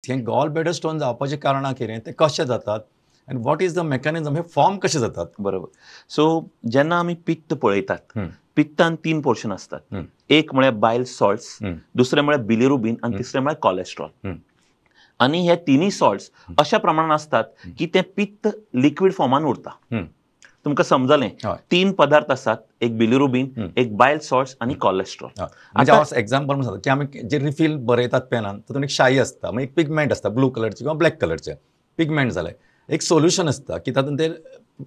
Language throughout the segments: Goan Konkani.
हें गॉल ब्लॅडर स्टोन जावपाचें कारणां कितें, ते कशें जातात आनी what is the mechanism, हे फॉर्म कशें जातात? बरोबर. सो जेन्ना आमी पित्त पळयतात, पित्तान तीन पोर्शन आसतात. एक म्हळ्यार बायल सॉल्ट्स, दुसरें म्हळ्यार बिलिरुबीन आनी तिसरें म्हळ्यार कॉलेस्ट्रॉल. आनी हे तिनूय सॉल्ट्स अशा प्रमाणान आसतात की तें पित्त लिक्वीड फॉर्मान उरता. तुमकां समजलें? तीन पदार्थ आसात, एक बिलिरुबीन, एक बायल सॉल्ट्स आनी कॉलेस्ट्रॉल. म्हणजे हांव एग्जाम्पल म्हणून सांगता की आमी जे रिफील बरयतात पेनान तातूंत एक शाई आसता, मागीर एक पिगमेंट आसता ब्लू कलरचे किंवा ब्लॅक कलरचे पिगमेंट जालें, एक सोल्युशन आसता की तातूंत ते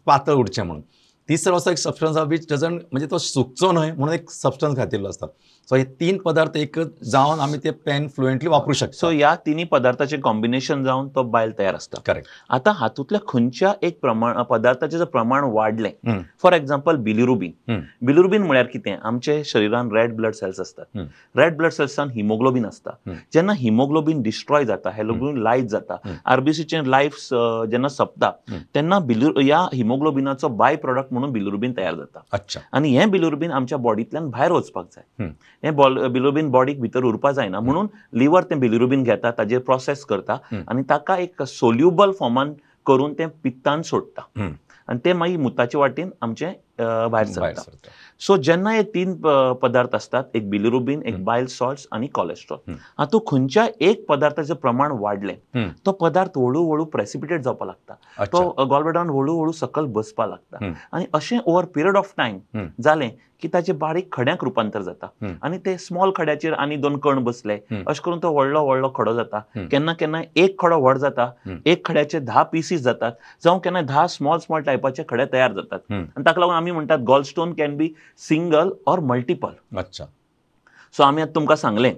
पातळ उरचें म्हणून. तिसरो असो एक सबस्टन्स आसा which doesn't, म्हणजे तो सुकचो न्हय म्हणून एक सबस्टन्स घातिल्लो आसता. सो हे तीन पदार्थ एक जावन आमी ते पेन फ्लुएंटली वापरू शकता. सो ह्या तिनूय पदार्थाचें कॉम्बिनेशन जावन तो बायल तयार आसता. करेक्ट. आतां हातूंतल्या खंयच्या एक प्रमाण पदार्थाचें जर प्रमाण वाडलें, फॉर एक्झाम्पल बिलिरुबीन. बिलिरुबीन म्हळ्यार कितें, आमचे शरिरान रेड ब्लड सेल्स आसतात. रेड ब्लड सेल्सान हिमोग्लोबीन आसता. जेन्ना हिमोग्लोबीन डिस्ट्रॉय जाता, हेलोग्लोबीन लायज जाता, आरबीसीचें लायफ जेन्ना सोंपता तेन्ना ह्या हिमोग्लोबिनाचो बाय प्रोडक्ट म्हणून बिलिरुबीन तयार जाता. अच्छा. आनी हें बिलिरुबीन आमच्या बॉडींतल्यान भायर वचपाक जाय. हें बिलिरुबीन बॉडीक भितर उरपा जायना म्हणून लिवर तें बिलिरुबीन घेता, ताजेर प्रोसेस करता आनी ताका एक सोल्युबल फॉर्मान करून तें पित्तान सोडटा आनी तें मागीर मुताचे वाटेन आमचें भायर सरता. सो जेन्ना हे तीन पदार्थ आसतात, एक बिलिरुबीन, एक बायल सॉल्ट्स आनी कॉलेस्ट्रॉल, हातूंत खंयच्या एक पदार्थाचें प्रमाण वाडलें तो पदार्थ हळू हळू प्रेसिपिटेट जावपाक लागता, तो गॉलब्लॅडरान हळू हळू सकयल बसपाक लागता आनी अशें ओवर पिरियड ऑफ टायम जालें की ताचे बारीक खड्यांक रुपांतर जाता आनी ते स्मॉल खड्याचेर आनी दोन कण बसले अशें करून तो व्हडलो व्हडलो खडो जाता. केन्ना केन्ना एक खडो व्हड जाता, एक खड्याचे 10 पीसीस जातात, जावं केन्ना 10 स्मॉल स्मॉल टायपाचे खडे तयार जातात आनी ताका लागून आमी म्हणटात gallstone can be single or multiple. अच्छा. सो आमी आतां तुमकां सांगलें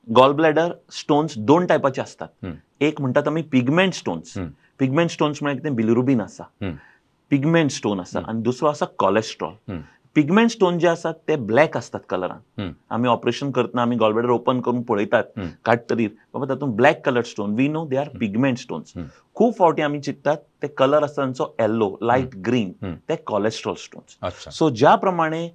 गॉलब्लॅडर स्टोन्स दोन टायपाचे आसतात. एक म्हणटात आमी पिगमेंट स्टोन्स. पिगमेंट स्टोन्स म्हळ्यार कितें, बिलिरुबीन आसा, पिगमेंट स्टोन आसा, आनी दुसरो आसा कॉलेस्ट्रॉल. पिगमेंट स्टोन जे आसात ते ब्लॅक आसतात कलरान. आमी ऑपरेशन करतना आमी गॉलब्लॅडर ओपन करून पळयतात काडटरीर बाबा तातूंत black colour stone, we know they are pigment stones. खूब फावटी आमी चिंततात ते कलर आसता तांचो येल्लो, लायट ग्रीन, ते कॉलेस्ट्रॉल स्टोन्स. सो ज्या प्रमाणे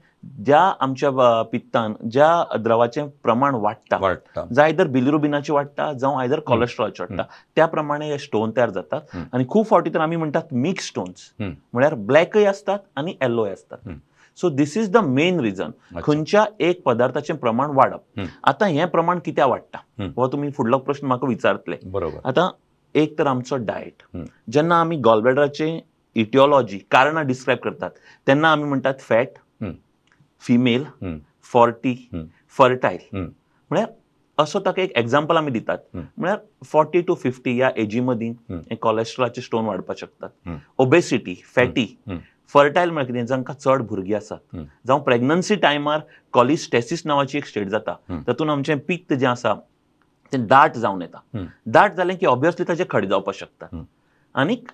ज्या आमच्या पित्तान ज्या द्रवाचें प्रमाण वाडटा, जाय आयदर बिलिरुबिनाचें वाडटा जावं आयदर कॉलेस्ट्रॉलाचें वाडटा, त्या प्रमाणे हे स्टोन तयार जातात. आनी खूब फावटी तर आमी म्हणटात मिक्स स्टोन्स, म्हळ्यार ब्लॅकय आसतात आनी येल्लोय आसतात. So this is the main reason खंयच्या एक पदार्थाचें प्रमाण वाडप. आतां हें प्रमाण कित्याक वाडटा हो तुमी फुडलो प्रश्न म्हाका विचारतले. बरोबर. आतां एक तर आमचो डायट. जेन्ना आमी गॉलब्लॅडराचें इटिओलॉजी कारणां डिस्क्रायब करतात तेन्ना आमी म्हणटात फॅट, फिमेल, 40, फर्टायल. म्हळ्यार असो ताका एक एग्जाम्पल आमी दितात, म्हळ्यार 40 to 50 ह्या एजी मदीं कॉलेस्ट्रॉलाचे स्टोन वाडपाक शकतात. ओबेसिटी, फॅटी, फर्टायल म्हळ्यार कितें, जांकां चड भुरगीं आसात, जावं प्रेग्नन्सी टायमार कॉलिस्टेसिस नांवाची एक स्टेट जाता, तातूंत आमचें पित्त जें आसा तें दाट जावन येता. दाट जालें की ऑब्वियसली ताचे खडे जावपाक शकता. आनीक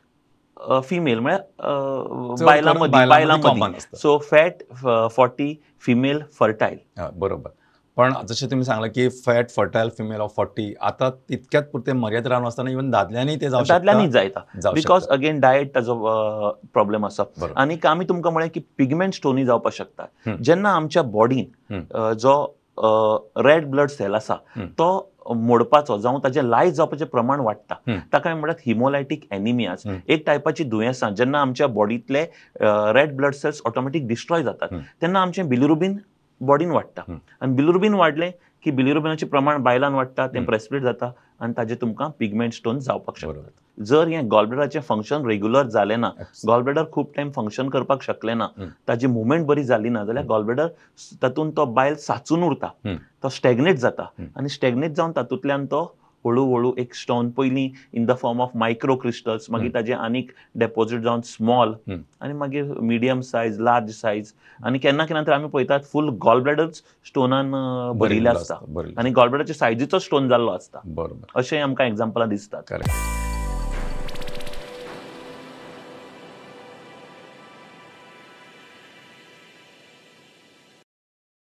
फिमेल म्हळ्यार बायलां मदीं, बायलां मदीं. So fat, 40, female, fertile. बरोबर. पण जशें तुमी सांगलां की फॅट, फर्टायल, फिमेल ऑफ 40, आतां तितक्यात पुरतें मर्याद रावन आसतना इवन दादल्यांनी ते जावं शकता. दादल्यांनी जायता, because again diet ताजो प्रॉब्लेम आसा. आनीक आमी तुमकां म्हळें की पिगमेंट स्टोनी जावपाक शकता. जेन्ना आमच्या बॉडीन जो रेड ब्लड सेल आसा तो मोडपाचो जावं ताजें लायज जावपाचें प्रमाण वाडटा, ताका आमी म्हणटात हिमोलायटीक एनिमियाज, एक टायपाची दुयेंसां. जेन्ना आमच्या बॉडींतले red blood cells automatic destroy जातात तेन्ना आमचें बिलिरुबीन बॉडीन वाडटा आनी बिलिरुबीन वाडलें की बिलिरुबिनाचें प्रमाण बायलान वाडटा, तें प्रेसिपिटेट जाता आनी ताजें तुमकां पिगमेंट स्टोन जावपाक शकतात. जर हें गॉलब्लॅडराचें फंक्शन रेगुलर जालें ना, गॉलब्लॅडर खूब टायम फंक्शन करपाक शकलें ना, ताजी मुवमेंट बरी जाली ना जाल्यार गॉलब्लॅडर तातूंत तो बायल साचून उरता, तो स्टॅग्नेट जाता आनी स्टॅग्नेट जावन तातूंतल्यान तो हळू हळू एक स्टोन पयलीं in the form of micro crystals, मागीर ताजे आनीक डेपोजीट जावन स्मॉल आनी मागीर मिडियम सायज, लार्ज सायज, आनी केन्ना केन्ना तर आमी पळयतात फूल गॉलब्लॅडर स्टोनान भरिल्लें आसता आनी गॉलब्लॅडरच्या सायजीचो स्टोन जाल्लो आसता. बरोबर. अशें आमकां एग्जाम्पलां दिसतात. करेक्ट.